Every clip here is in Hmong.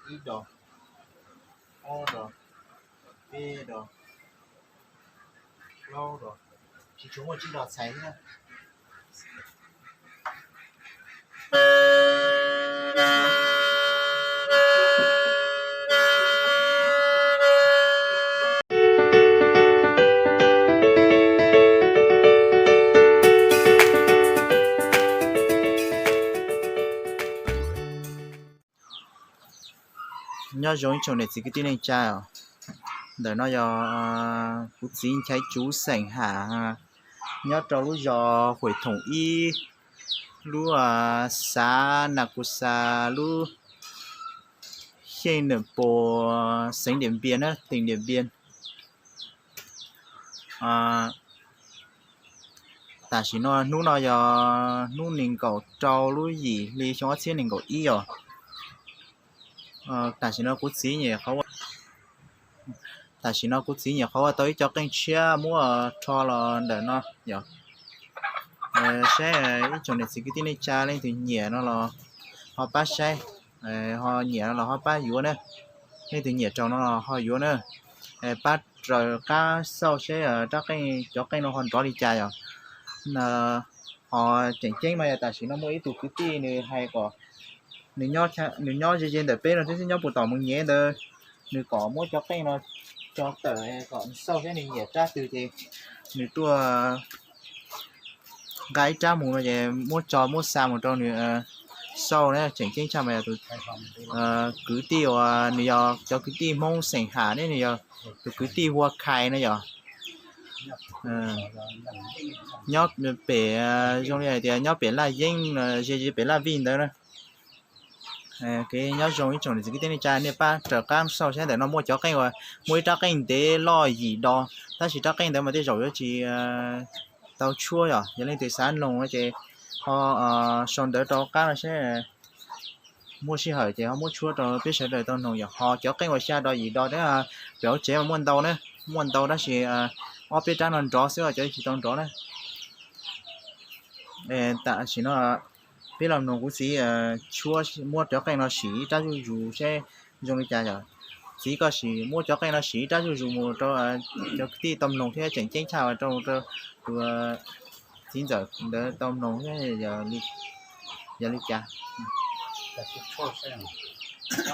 Ib dos, ob dos, peb dos, plaub dos, tsis tshua muaj tsib dos txhais thiab. Nyob zoo ib tsoom niam txiv kwv tij neej tsa os. Ntawm no yog kuv txiv Nchaiv Tsuv xeem Ham, nyob rau lub zos Huam Thoom ib, lub xav Nas Kus Xas, lub xyeej Nam Pos, xeev Diam Npias na, teem Diam Npias. Tam sim no hnub no yog hnub nees nkaum rau lub yim hli xyoo ob txhiab nees nkaum ib os. Tam sim no kuv txiv nyem qhov, tam sim no kuv txiv nyem qhov ua tau ib co qeej tshiab muab rho los ntawm no yog. Saib ib tsoom niam txiv kwv tij neej tsa leej twg nyiam no los ho pab saib, ho nyiam no los ho pab yuav na. Leej twg nyiam raug no los ho yuav na. Pab raws qab xauj seb rab qeej, cov qeej no ho nrov li cas yog. Ho tseem ceeb mas yog tam sim no muaj ib tug kwv tij nws hais kom nws nyob ze ze ntawm peb no thiab, nyob puag tom Moos Nyem ntawd, nws kom muab cov qeej no tso tawm kom xauj seb nws nyiam rab twg ces nws tuaj nqa ib rab mus no ces muab tso muab xa mus rau nws xauj na. Tseem ceeb tshaj mas yog tus kwv tij uas nws yog cov kwv tij Hmoob xeem Ham ne, nws yog tus kwv tij Hua Khais na yog. Nyob pem, zoo li hais tias nyob pem Laj Yeeb, ze ze pem Laj Vij ntawd na. Nyob zoo ib tsoom niam txiv kwv tij neej tsa, nej pab raws qab xauj seb ntawm no muaj cov qeej uas muaj ib rab qeej ntev loj yim dos, tab sis rab qeej ntawd mas tej zaum yuav tsis tau tshuab yog. Yog leej twg xav noog no ces ho sau ntawv rau qab no seb muaj sij hawm ces ho muab tshuab rau peb sawv daws tau noog yog. Ho cov qeej uas xya dos yim dos thiab pem hauv tsev mas muaj ntau na, muaj ntau tab sis ob peb rab no nrov xwb, cov tsis tau nrov na. Tam sim no peb los mloog kuv txiv tshuab, muab cov qeej no sim ib rab zuj zus seb zoo li cas yom. Txiv, koj sim muab cov qeej no sim ib rab zuj zus mus rau cov kwv tij tau mloog thiab, tseem ceeb tshaj rau tus txiv ntxawm ntawd tau mloog thiab yog li cas. Cov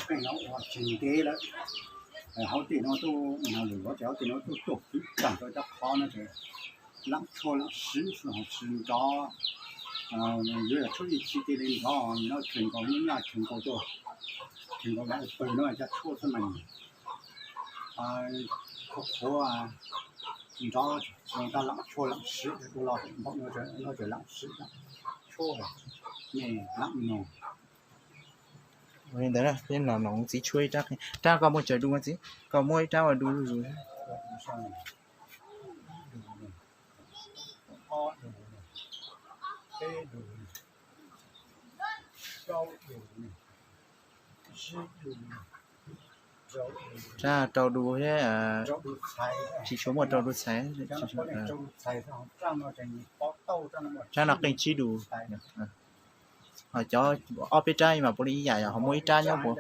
qeej no ua tsis ntev lawm, hauv tej no tuaj, hauv tej no tuaj tuaj kwv tag rau cov qhov no ces lam tshuaj lam siv xwb ho tsis nrov. Yuav yog tshuab ib txhis cia li nrov, nrov khees nkaus, nyuaj nyuaj khees nkaus tuaj, khees nkaus lam pw no cov tshuaj xwb mas qhuav qhuav nrov, tab lam tshuaj lam siv, tus los npaum no ces lam siv tshuaj, nej lam mloog. Ua li ntawd peb los mloog txiv tshuab ib rab, rab koj muaj tsaws du txiv, koj muab ib rab ua du zuj zus. Rab rau du thiab, tsis tshua muaj rau du txhais. Rab no qeej tsib du. Ho cov ob peb rab mas puav leej ib yam yom, ho muaj ib rab nyob puag,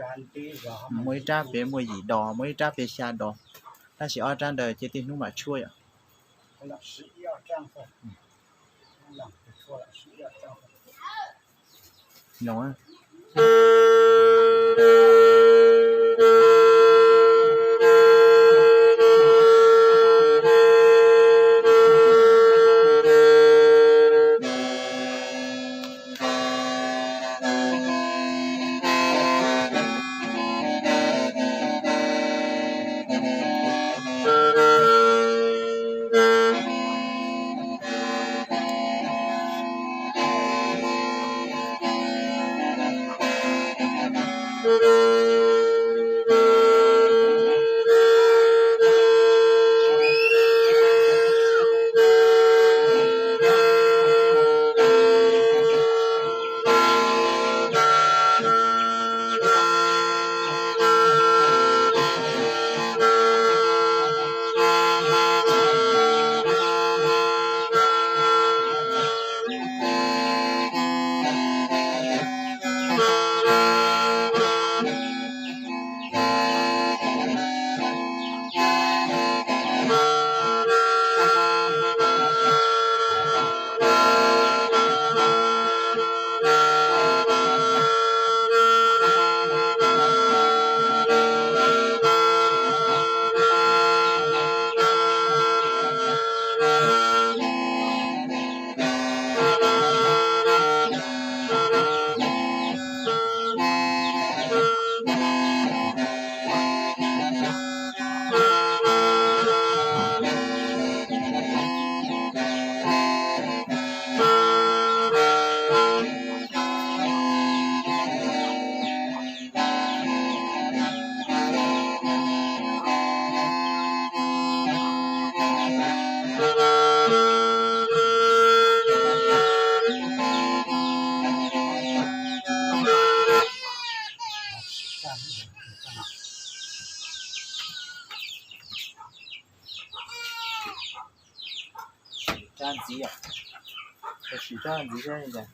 muaj ib rab pem muaj yim dos, muaj ib rab pem xya dos, tab sis ob rab ntawd ces tej hnub mam tshuab yom. Rab ntxiv yom, rab ntxiv saib li cas.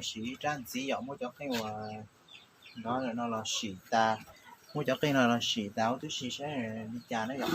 Siv ib rab ntxiv yom, muab cov qeej uas nov no los sim tas, muab cov qeej no los sim tas ua tib si saib li cas na yom.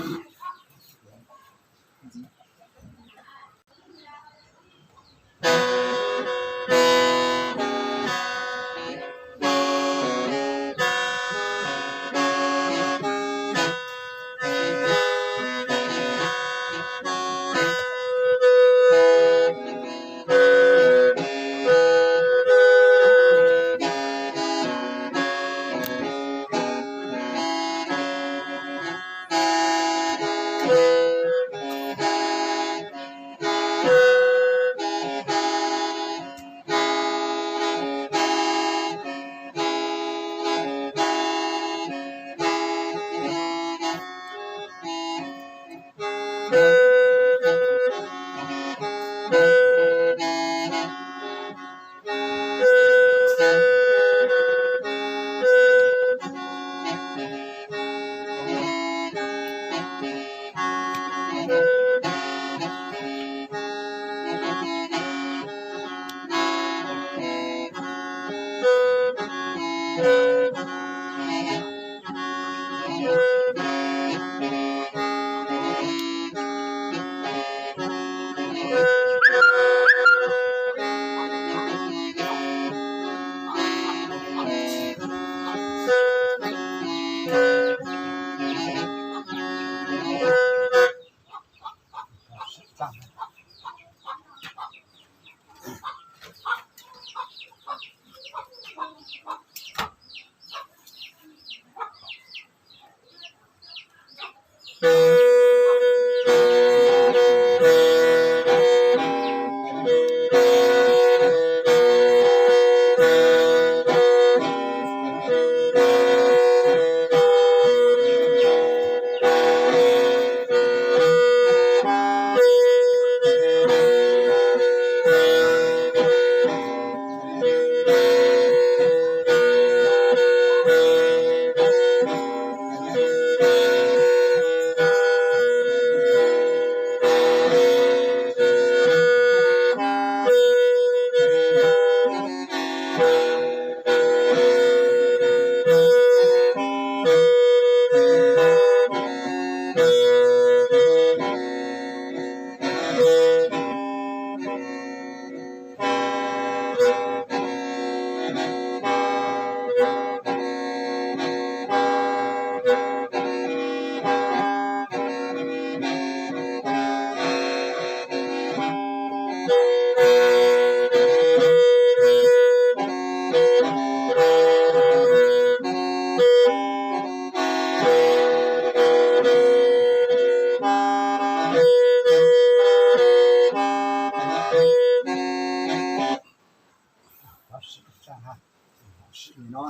Sim no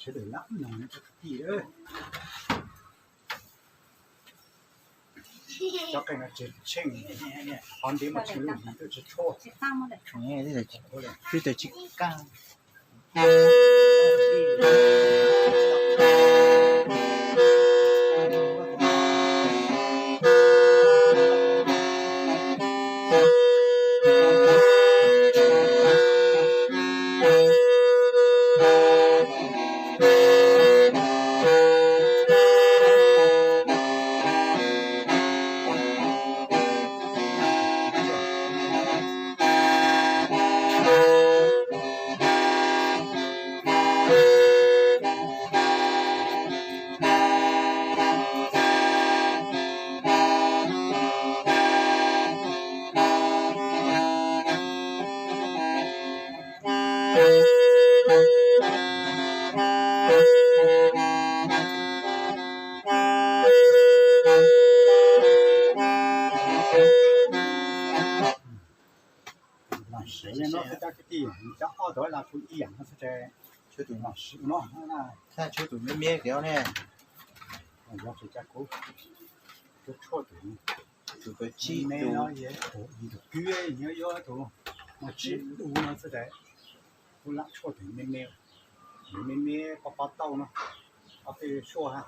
sawv daws lab no cov kwv tij, cov qeej no tsheej, qhov ntiav mas tsheej lub hlis tuaj tsis tshuaj. Twb tsis kaj. Los sis no cov kwv tij, cov ob tug los kuj ib yam no xwb ces, tshuav tus los sis no, tshuav tus me me kiag ne, yog kuv tshuaj tus, tus me me no, tus kwv yog yuav tus no tsib lub no xwb ces, kuv lam tshuaj tus me me, me me pov pov tauj no, ob peb suaj ha.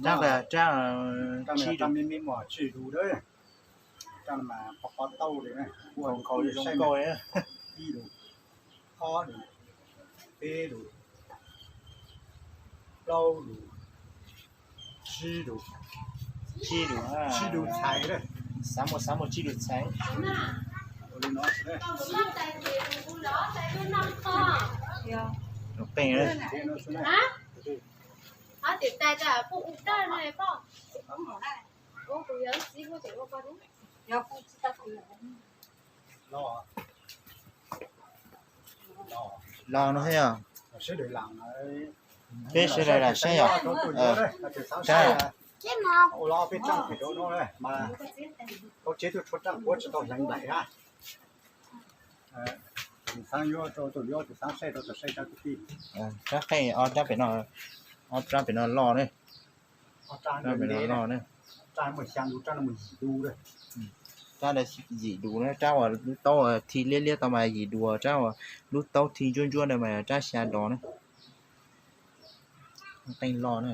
Rab, rab, rab me me mas tsib lus, rab no mas pov pov tauj li, ua zoo nkauj, ib lus, ob lus, peb lus, plaub lus, tsib lus, tsib lus, tsib lus txhais, xav muaj xav muaj tsib lus txhais. Ua li no, qeej, los no thiab yog, peb sawv daws lam saib yog, rab, rab qeej ob rab pem no, ob rab pem no loj ne, rab pem no loj ne. Rab yim lus na, rab uas lub taub thi liab liab tau mas yim lus, rab uas lub taub thi ntsuab ntsuab ntawd mas rab xya dos na. Qeej loj na.